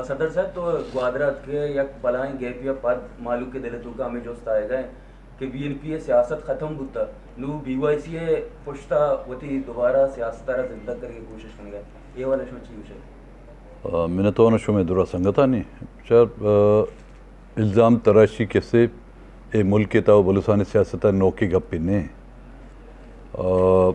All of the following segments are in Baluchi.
صدر صاحب، تو گوادر ءَ اتکے، یک بلاہیں گیپے ءَ پد مھلوک ءِ دل ءِ توکا ھمے جست آیگ ءَ اِنت کہ بی این پی ءِ سیاست ختم بوتگ، نوں بی وائی سی ءِ پشت ءَ وتی دوبارہ سیاست ءَ را زندگ کنگ ءِ کوشش کنگ ءَ اِنت۔ اے حوالہ ءَ شما چی گوش ئے؟ آ، منت واناں شمئے درا سنگتانی۔ چہ، آ، الزام تراشی کسے اے ملک ءِ تہا ءُ بلوچستان ءِ سیاست ءِ نوکیں گپے نہ اِنت۔ آ،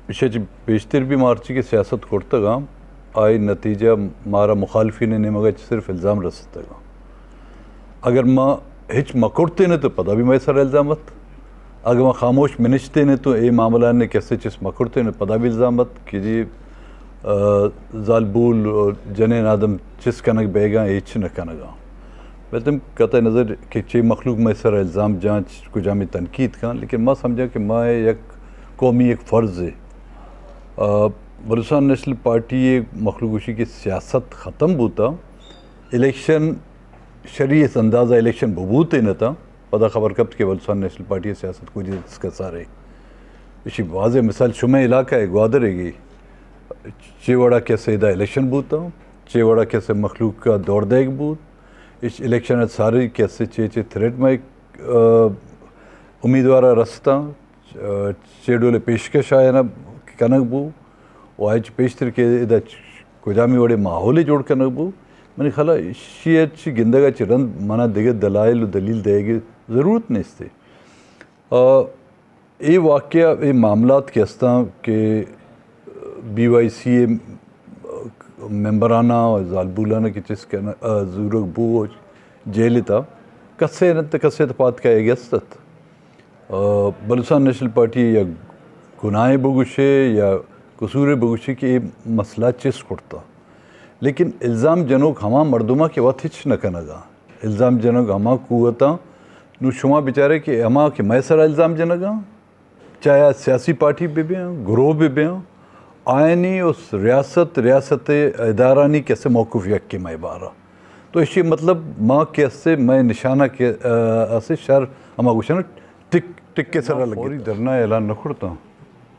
ایشی ءَ چہ پیشتر بھی ما ھرچی کہ سیاست کرتگ اَنت، آئی نتیجہ مارا مخالفین ءِ نیمگ ءَ چہ صرف الزام رستگ اَنت۔ اگر ما ھچ مہ کرتیں تو پدا بھی مئے سر ءَ الزام اَت۔ اگر ما خاموش بہ نشتیں تو اے معاملہ ءَ کسے چست مہ کرتیں تو پدا بھی الزام اَت کہ جی، آ، زالبول ءُ جنین آدم چست کنگ بیگ ءَ اَنت، ھچ نہ کنگ ءَ اَنت۔ بلے تم قطع نظر کہ چے مخلوق مئے سر ءَ الزام جاں، کجامی تنقید کن، لیکن ما سمجھاں کہ ما یک قومی یک فرض اِنت۔ آ، بلوچستان نیشنل پارٹی ءِ مخلوق گوشی کہ سیاست ختم بوتگ، الیکشن شری انداز ءَ الیکشن ببوتیں اَت، پدا خبر کپت کہ بلوچستان نیشنل پارٹی ءِ سیاست کجا اتکگ سر ءَ۔ ایشی واضح مثال شمئے علاقہ ءِ گوادر ءِ گی، چے وڑا کسے ادا الیکشن بوتگ، چے وڑا کسے مخلوق ءَ دور دیگ بوت، ایش الیکشن ءَ ساری کسے چے چے تھریٹ مئے، آ، امیدوار ءَ رستگ، آ، چے ڈول ءِ پیشکش آیاں کنگ بوت ءُ آئی ءَ چہ پیشتر کہ ادا کجامی وڑیں ماحولے جوڑ کنگ بوت۔ منی خیال ءَ ایشی ءَ چہ گندگ ءَ چہ رند منا دگہ دلائل ءُ دلیل دیگ ءِ ضرورت نیست۔ آ، اے واقعہ، اے معاملات کہ ھستاں کہ بی وائی سی ءِ ممبراناں ءُ زالبولاناں کہ چست کن-، آ، زورگ بوت ءُ جیل ءِ تہا، کسے نہ کسے ءِ تہ پاد کئیگ ءَ است اَت۔ آ، بلوچستان نیشنل پارٹی ءَ یک گناھے بگوشے یا قصورے بگوشے کہ اے مسئلہ چست کرتگ، لیکن الزام جنوک ھما مردماں کہ وت ھچ نہ کنگ ءَ اَنت۔ الزام جنگ ھما قوت اَنت۔ نوں شما بچارے کہ ھما کہ مئے سر ءَ الزام جنگ ءَ اَنت، چاہے آ سیاسی پارٹی بہ بیاں، گروہ بہ بیاں، آیانی ءُ ریاست، ریاست ءِ ادارانی کسے موقف یکے مئے بار ءَ۔ تو ایشی مطلب ما کسے مئے نشانہ کہ، آ، اسے شر ھما گوشن ٹک، ٹک ءِ سر ءَ لگے۔ فوری دھرنا اعلان نہ کرتاں۔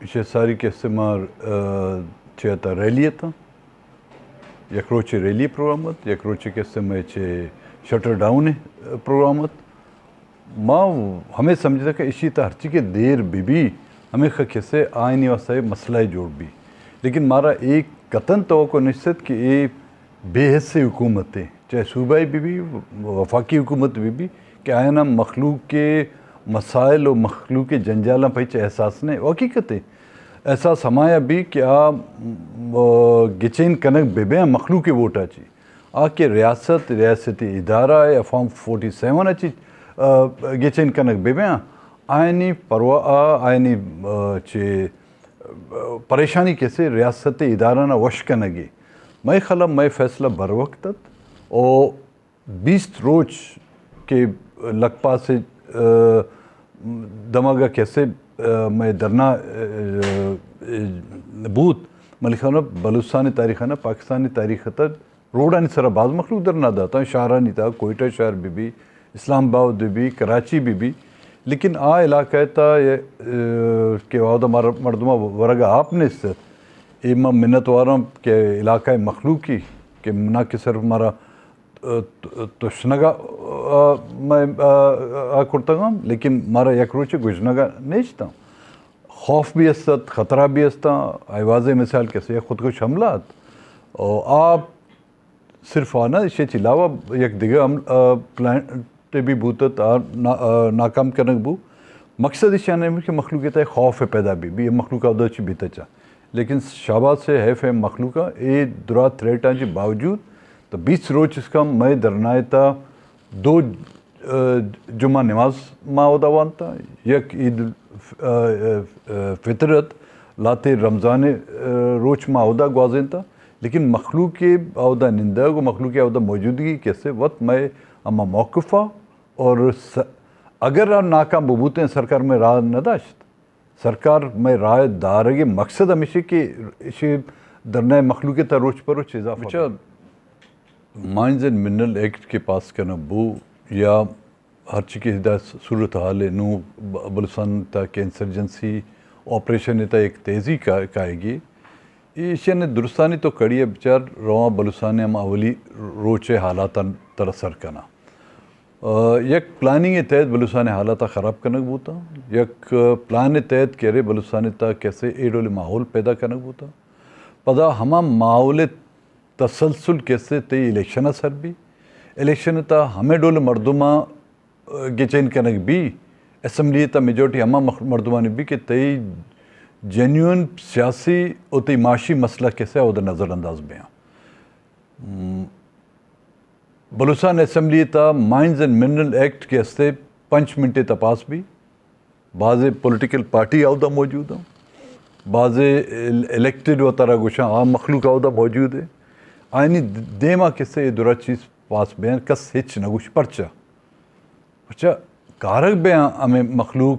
ایشی ساری کسے ما، آ، چہ تہ ریلی اتاں۔ یک روچے ریلی پروگرام اَت، یک روچے کسے مئے چہ شٹر ڈاؤن ءِ پروگرام اَت۔ ما ھمے سمجھتگ کہ ایشی تہ ھرچی کہ دیر بہ بی، ھمیشہ کسے آیانی واسطہ اے مسئلہ جوڑ بی۔ لیکن مارا اے قطعاً توقع نیست کہ اے بے حسیں حکومتے، چاہے صوبائی بہ بی، وفاقی حکومت بہ بی، کہ آیانا مخلوق ءِ مسائل ءُ مخلوق ءِ جنجالاں پہ ھچ احساس نہ اِنت۔ حقیقت اِنت۔ احساس ھمایا بی کہ آ، م، گچین کنگ بہ بیاں مخلوق ءِ ووٹ ءَ چہ۔ آ کہ ریاست، ریاستی ادارہ ءُ فارم فورٹی سیون ءَ چہ، آ، گچین کنگ بہ بیاں، آیانی پرواہ، آ، آیانی، آ، چہ، آ، پریشانی کسے ریاستی ادارہاں وش کنگ ءَ۔ مئے خیال ءَ مئے فیصلہ بر وقت اَت ءُ بیست روچ کہ لکپاس ءِ، آ، دمگ ءَ کسے، آ، مئے دھرنا، آ، آ، بوت، منی خیال ءَ بلوچستان ءِ تاریخ ءَ نہ، پاکستان ءِ تاریخ ءِ تہ روڈانی سرا باز مخلوق دھرنا داتاں، شہرانی تہ، کوئٹہ شہر بہ بی، اسلام آباد بہ بی، کراچی بہ بی، لیکن آ علاقہ ءِ تہ، آ، کہ اودا مر-، مردماں ورگ ءَ آپ نیست اَت۔ اے ما منت واراں کہ علاقہ ءِ مخلوقی کہ نہ کہ صرف مارا ت-، تشنگ ءَ، آ، مئے، آ، آ، کرتگ اَنت، لیکن مارا یک روچے گژنگ ءَ نیشتاں۔ خوف بھی است اَت، خطرہ بھی است اَنت، آئی واضح مثال کسے یک خودکش حملہ اَت۔ ءُ آ صرف آ نہ، ایشی چہ علاوہ یک دگہ حمل-، آ، پلانٹ بھی بوت اَت، آ نا-، آ، ناکام کنگ بو۔ مقصد ایشی نہ کہ مخلوق ءِ تہ خوف پیدا بی، بی مخلوق اودا چہ بیت چا۔ لیکن شاباس ہے، حیف ہے مخلوق ءَ، اے درا تھریٹاں چہ باوجود تو بیست روچ اسکا مئے دھرنا ءِ تہ دو، آ، جمعہ نماز ما اودا وانتا، یک عید، آ، آ، آ، فطر اَت، لہتے رمضان ءِ، آ، روچ ما اودا گوازینتا، لیکن مخلوق ءِ اودا نندگ ءُ مخلوق ءِ اودا موجودگی کسے وت مئے ہما موقف ءَ اور س-، اگر آ ناکام ببوتیں، سرکار مئے راہ نہ داشت۔ سرکار مئے راہ ءِ دارگ ءِ مقصد ہمیش کہ ایشی دھرنا ءِ مخلوق ءِ تہ روچ پہ روچ اضافہ بچار بہ۔ مائنز اینڈ منرل ایکٹ کہ پاس کنگ بو یا ہرچی کہ ادا صورتحال ءَ نوں ب-، بلوچستان ءِ تہ کہ انسرجنسی آپریشن ءِ تہ یک تیزی کا-، کائیگی، ایشی ءَ درستانی تو کڑی ءَ بچار، رواں بلوچستان ءِ ہم اولی روچ ءِ حالات ءَ ترا سر کناں۔ آ، یک پلاننگ ءِ تحت بلوچستان ءِ حالات ءَ خراب کنگ بوتاں، یک پلان ءِ تحت کہ ارے بلوچستان ءِ تہا کسے اے ڈول ءِ ماحول پیدا کنگ بوتاں۔ پدا ہما ماحول ءِ تسلسل کسے تئی الیکشن ءَ سر بی، الیکشن ءِ تہا ہمے ڈول ءِ مردماں گچین کنگ بی، اسمبلی ءِ تہا میجورٹی ہما مخ-، مردمانی بی کہ تئی جینیون سیاسی و تئی معاشی مسئلہ کسے اودا نظر انداز بیاں۔ م، بلوچستان اسمبلی ءِ تہا مائنز اینڈ منرل ایکٹ کہ استے پنچ منٹ ءِ تہا پاس بی، بازیں پولیٹیکل پارٹی اودا موجود ایں، بازیں ال-، الیکٹڈ و ترا گوشاں آ مخلوق اودا موجود ایں، آیانی دیما کسے اے درا چیز پاس بیاں، کس ہچ نہ گوش۔ پرچا؟ پرچا کارگ بیاں ہمے مخلوق،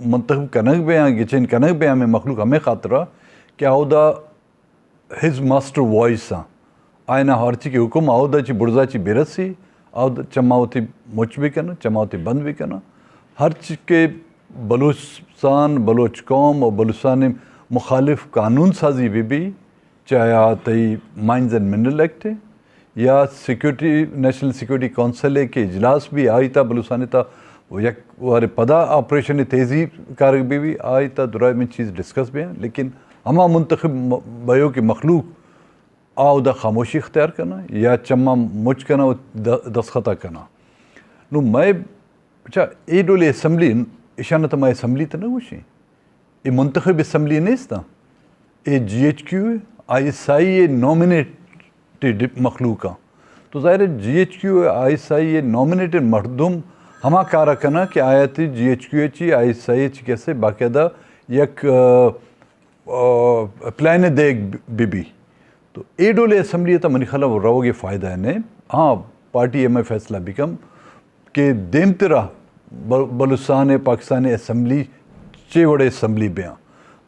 منتخب کنگ بیاں، گچین کنگ بیاں ہمے مخلوق ہمے خاطرا کہ اودا ہز ماسٹر وائس آں۔ آیانا ہرچی کہ حکم اودا چی برزا چی برسی، اودا چما وتی مچ بکناں، چما وتی بند بکناں۔ ہرچی کہ بلوچستان، بلوچ قوم و بلوچستان مخالف قانون سازی بہ بی، چاہے آ تئی مائنز اینڈ منرل ایکٹ اے یا سیکورٹی، نیشنل سیکورٹی کونسل اے کہ اجلاس بی، آئی تہا بلوچستان تہا و یک وارے پدا آپریشن تیزی کارگ بہ بی، آئی تہا درا من چیز ڈسکس بیاں، لیکن ہما منتخب م-، بئیوکیں مخلوق آ اودا خاموشی اختیار کناں یا چماں مچ کناں و د-، دستخطا کناں۔ نوں مئے، اچھا، اے ڈولیں اسمبلی، ایشاں تہ ما اسمبلی تہ نہ گوشیں۔ اے منتخب اسمبلی نیست آں۔ اے جی ایچ کیو اے، آئی ایس آئی اے نامینیٹڈ مخلوق آں۔ تو ظاہر ہے جی ایچ کیو اے، آئی ایس آئی اے نامینیٹڈ مردم ہما کارا کناں کہ آیا تئی جی ایچ کیو اے چی، آئی ایس آئی اے چی کسے باقاعدہ یک، آ، آ، پلان دیگ بہ بی۔ تو اے ڈولیں اسمبلی تہ منی خیال ءَ روگ ءِ فائدہ نہ۔ ہاں، پارٹی ہمے فیصلہ بکن کہ دیمترا ب-، بلوچستان ءِ پاکستان ءِ اسمبلی چے وڑیں اسمبلی بیاں۔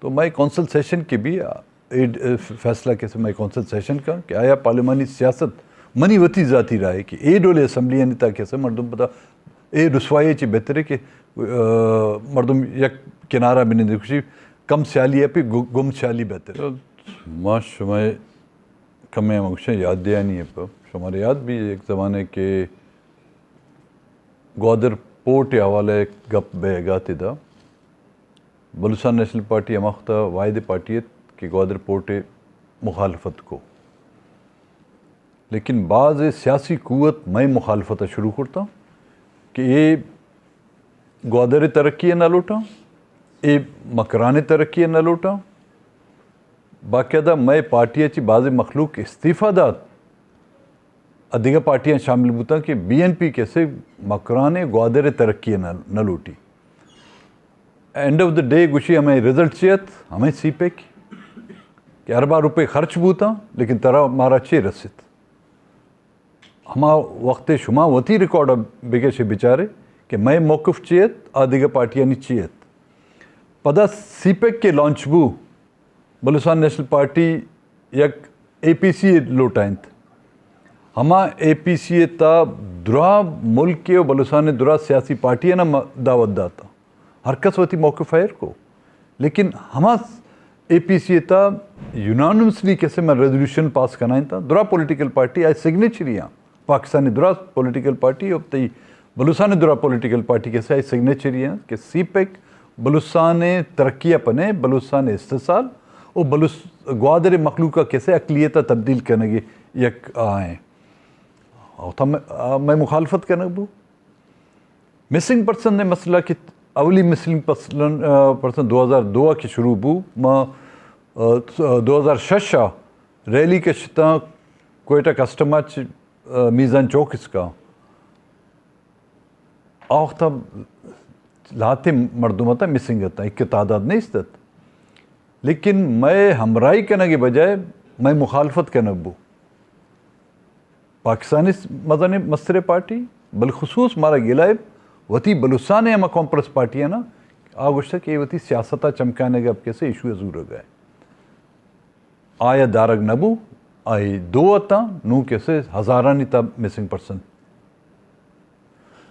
تو مئے کونسل سیشن کہ بی، اے ڈ-، فیصلہ کسے مئے کونسل سیشن کن کہ آیا پارلیمانی سیاست، منی وتی ذاتی رائے کہ اے ڈولیں اسمبلیانی تہا کسے مردم پدا اے رسوائی چی بہتر اے کہ، آ، مردم یک کنارا بنندی، گوشی کم سیالی اے پہ گ-، گم سیالی بہتر۔ ما شمئے کمے ہم گوشیں یاد دیانی اے پہ شمارا یاد بی یک زمانے کہ گوادر پورٹ ءِ حوالہ ءَ گپ بیگا تدا بلوچستان نیشنل پارٹی ہما وخت ءَ واحد پارٹی ات کہ گوادر پورٹ ءِ مخالفت کو، لیکن باز سیاسی قوت مئے مخالفت ءَ شروع کرتا کہ اے گوادر ءِ ترقی ءَ نہ لوٹاں، اے مکران ءِ ترقی ءَ نہ لوٹاں۔ باقاعدہ مئے پارٹی ءَ چی بازیں مخلوق استعفی دات، ءُ دگہ پارٹیاں شامل بوتاں کہ بی این پی کسے مکران ءُ گوادر ءِ ترقی ءَ نہ، نہ لوٹی۔ اینڈ آف دا ڈے گوشی ہمے رزلٹ چی ات؟ ہمے سی پیک کہ ارباں روپے خرچ بوتاں، لیکن ترا مارا چے رسیت؟ ہما وخت ءَ شما وتی ریکارڈ ءَ بکش ءُ بچارے کہ مئے موقف چی ات، آ دگہ پارٹیانی چی ات۔ پدا سی پیک کہ لانچ بو، بلوچستان نیشنل پارٹی یک اے پی سی ءَ لوٹائینت۔ ہما اے پی سی ءِ تہا درا ملک ءِ ءُ بلوچستان ءِ درا سیاسی پارٹیاں م-، دعوت داتا۔ ہر کس وتی موقف ہیر کو۔ لیکن ہما اے پی سی ءِ تہا یونانیمسلی کسے من ریزولوشن پاس کنائینتا، درا پولیٹیکل پارٹی آئی سگنیچری آں۔ پاکستان ءِ درا پولیٹیکل پارٹی ءُ تئی بلوچستان ءِ درا پولیٹیکل پارٹی کسے آئی سگنیچری آں کہ سی پیک بلوچستان ءِ ترقی ءَ پنے، بلوچستان ءِ استحصال ءُ بلوچ-، گوادر ءِ مخلوق ءَ کسے اقلیت ءَ تبدیل کنگ ءِ یک آئیں۔ او تھا مئے، آ، مئے مخالفت کنگ بو۔ مسنگ پرسن ءِ مسئلہ کہ اولی مسنگ پرسن، آ، پرسن دو ہزار دو ءَ کہ شروع بو، ما، آ، دو ہزار شش ءَ ریلی کشتاں کوئٹہ کسٹم ءَ چہ، آ، میزان چوک اسکا۔ آ وخت ءَ لہتیں مردم اتاں مسنگ اتاں، ایک تعداد نیست ات۔ لیکن مئے ہمراہی کنگ ءِ بجائے مئے مخالفت کنگ بو۔ پاکستان ءِ مزنیں مستریں پارٹی، بالخصوص مارا گلہ ءَ وتی بلوچستان ءِ ہما قوم پرست پارٹی ءَ نا، آ گوشتگ کہ اے وتی سیاست ءَ چمکانے گپ کسے ایشو ءَ زورگ ءَ۔ آیا دارگ نہ بو، آئی دو اتاں، نوں کسے ہزارانی تہا مسنگ پرسن۔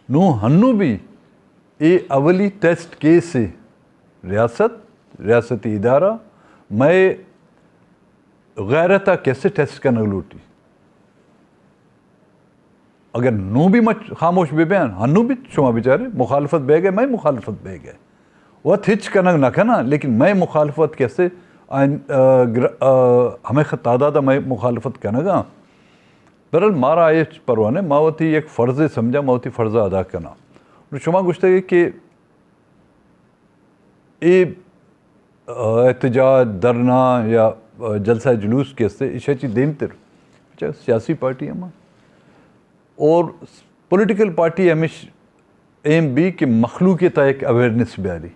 نوں ہنو بھی اے اولی ٹیسٹ کیس ءِ ریاست، ریاستی ادارہ، مئے غیرت ءَ کیسے ٹیسٹ کنگ لوٹی؟ اگر نوں بھی ما خاموش بہ بیاں، ہنوں بھی شما بچارے مخالفت بیگ ءَ، مئے مخالفت بیگ ءَ۔ وت ہچ کنگ نہ کناں، لیکن مئے مخالفت کیسے آئین، آ، گر-، آ، ہمے خ-، تعداد ءَ مئے مخالفت کنگ ءَ۔ بہرحال مارا ہچ پرواہ نہ، ما وتی یک فرضے سمجھاں، ما وتی فرض ءَ ادا کناں۔ نوں شما گوشتگ کہ اے، آ، احتجاج، دھرنا یا، آ، جلسہ جلوس کہ استے، ایشی چی دیمتر چہ سیاسی پارٹی ہما اور پولیٹیکل پارٹی ہمیش ایم بی کہ مخلوق ءِ تہا یک اویئرنس بیاری۔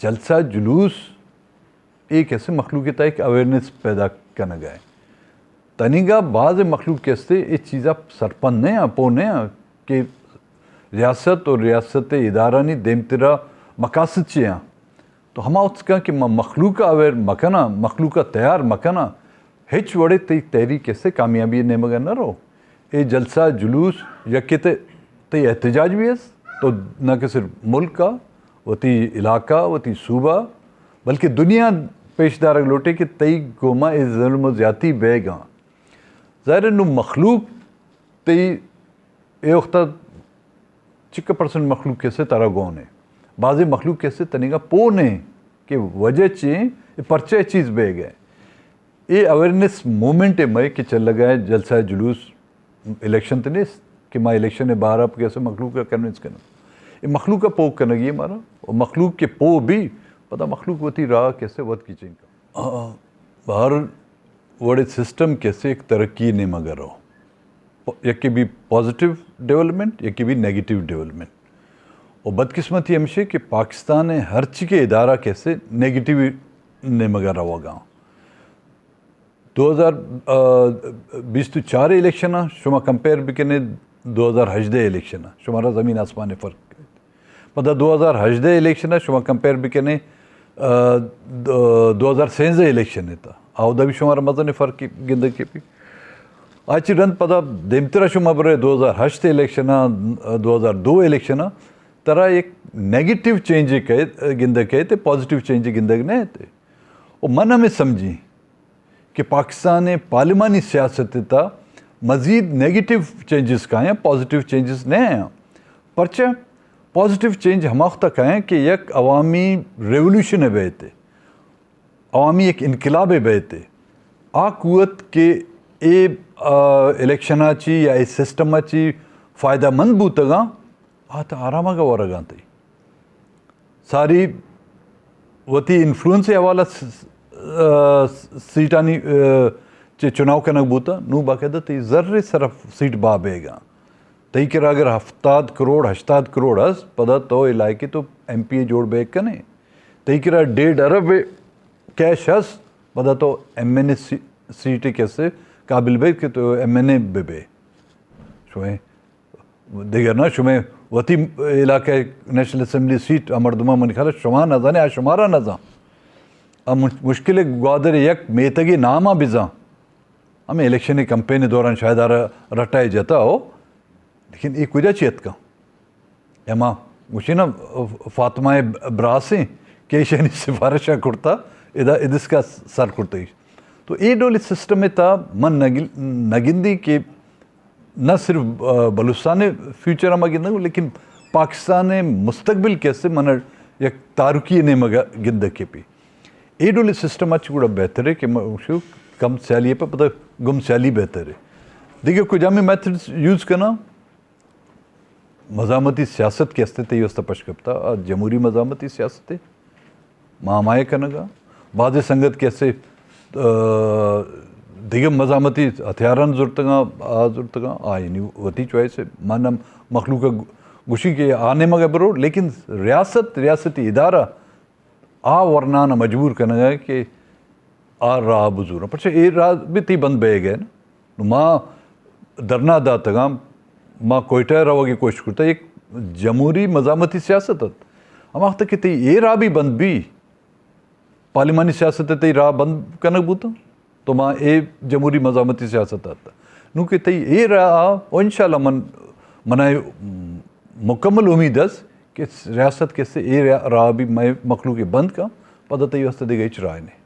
جلسہ جلوس اے کسے مخلوق ءِ تہا یک اویئرنس پیدا کنگ ءَ۔ تنیگا بعض مخلوق کہ استے اے چیزا سرپند نہ آں، پوہ نہ آں کہ ریاست اور ریاست ءِ ادارانی دیمترا مقاصد چے آں۔ تو ہما وقت کن کہ ما مخلوق ءَ اویئر مکناں، مخلوق ءَ تیار مکناں، ہچ وڑے تئی تحریک کسے کامیابی ءِ نیمگ ءَ نہ رو۔ اے جلسہ جلوس یکے تے، تئی احتجاج بھی است، تو نہ کہ صرف ملک ءَ، وتی علاقہ، وتی صوبہ، بلکہ دنیا پیش دارگ لوٹے کہ تئی گوما اے ظلم و زیاتی بیگ آں۔ ظاہر ہے نوں مخلوق تئی اے وقت ءَ چکہ پرسنٹ مخلوق کسے ترا گون ایں۔ بعضے مخلوق کسے تنیگا پوہ نہ ایں کہ وجہ چی ایں، اے پرچہ اے چیز بیگ ءَ۔ اے اویئرنس موومنٹ ءِ مئے کہ چلگا ایں، جلسہ جلوس، الیکشن تے نیست کہ ما الیکشن ءِ بارہ ءَ کسے مخلوق ءَ کنونس کناں۔ اے مخلوق ءَ پوہ کنگی ایں مارا، و مخلوق کہ پوہ بی، پدا مخلوق وتی راہ کسے وت گچین کن۔ آ، ہر وڑے سسٹم کسے یک ترقی ءِ نیمگ ءَ رو۔ پ-، یکے بی پازیٹیو ڈیولپمنٹ، یکے بی نیگیٹیو ڈیولپمنٹ۔ و بدقسمتی ہمشی کہ پاکستان ءِ ہرچی کہ ادارہ کسے نیگیٹیو نیمگ ءَ روگا۔ دو ہزار بیست و چار الیکشن ءَ شما کمپیئر بکنے دو ہزار ہژدہ الیکشن ءَ، شمارا زمین آسمان ءِ فرق۔ پدا دو ہزار ہژدہ الیکشن ءَ شما کمپیئر بکنے، آ، دو، دو ہزار سیزدہ الیکشن ءِ تہا، اودا بھی شمارا مزن فرق گندگ ءَ بی۔ آ چی رند پدا دیمترا شما برے دو ہزار ہشت الیکشن ءَ، دو ہزار دو الیکشن ءَ، ترا یک نیگیٹیو چینج کئیت، گندگ کئیت، پازیٹیو چینج گندگ نہ ایت۔ و من ہمے سمجھی کہ پاکستان ءِ پارلیمانی سیاست ءِ تہا مزید نیگیٹیو چینجز کایاں، پازیٹیو چینجز نہ آیاں۔ پرچہ پازیٹیو چینج ہما وخت ءَ کایاں کہ یک عوامی ریولوشن ءِ بیت، عوامی یک انقلاب ءِ بیت۔ آ قوت کہ اے، آ، الیکشن ءَ چی یا اے سسٹم ءَ چی فائدہ مند بوتگاں، آ تہ آرامگ ءَ ورگاں تئی۔ ساری وتی انفلوئنس ءِ حوالہ س-، س-، آ، سیٹانی، آ، چہ چناو کنگ بوتا، نوں باقاعدہ تئی زر ءِ سرا سیٹ بہا بیگا۔ تئی کرا اگر ہفتاد کروڑ، ہشتاد کروڑ است، پدا تو علاقے تو ایم پی اے جوڑ بیگ کنے۔ تئی کرا ڈیڑھ ارب کیش است، پدا تو ایم این اے سی-، سیٹ کسے قابل بے کہ تو ایم این اے بہ بے۔ شوئے۔ دگر نہ، شمئے وتی علاقہ نیشنل اسمبلی سیٹ، آ مردماں منی خیال ءَ شما نہ زانے، آ شمارا نہ زان۔ آ مش-، مشکل ءَ گوادر یک میتگے نام ءَ بزان۔ ہمے الیکشن کمپین دوران شاید آرا رٹائے جتا ہو، لیکن اے کجا چی اتکاں؟ اے ما گوشی نا، فاطمہ براسیں کہ ایشانی سفارش ءَ کرتا، ادا ادسکا سر کرتا ایش۔ تو اے ڈولی سسٹم ءِ تہا من نہ گل-، نہ گندی کہ نہ صرف، آ، بلوچستان ءِ فیوچر ءَ ما گندگ، لیکن پاکستان ءِ مستقبل کسے من یک تاروکی ءِ نیمگ ءَ گندگ ءَ بی۔ اے ڈولی سسٹم اچ گڑا بہتر ہے کہ ما گوشو کم سیالی ءَ پہ پدا گم سیالی بہتر ہے۔ دگہ کجامی میتھڈز یوز کناں؟ مزاحمتی سیاست کہ است، تئی واسطہ پش کپتا، آ جمہوری مزاحمتی سیاست ہے۔ ما ہمائے کنگا۔ بعض سنگت کہ اسے، آ، دگہ مزاحمتی ہتھیاران زرتگاں، آ زرتگاں، آ یعنی وتی چوائس ہے۔ من ہم مخلوق ءَ گوشی کہ آ نیمگ ءَ برو، لیکن ریاست، ریاستی ادارہ آ ورنانا مجبور کنگا کہ آ راہ بزوراں۔ پرچہ اے راہ بھی تئی بند بئیگ ءَ۔ نو ما دھرنا داتگاں، ما کوئٹہ ءَ روگ ءِ کوشش کرتا، یک جمہوری مزاحمتی سیاست ات۔ ہما وخت کہ تئی اے راہ بھی بند بی، پارلیمانی سیاست ءَ تئی راہ بند کنگ بوتاں، تو ما اے جمہوری مزاحمتی سیاست ات۔ نوں کہ تئی اے راہ آ، و انشاءاللہ من، منا مکمل امید است کہ ریاست کسے اے راہ بھی مئے مخلوق ءَ بند کن، پدا تئی واسطہ دگہ ہچ راہ نہیں۔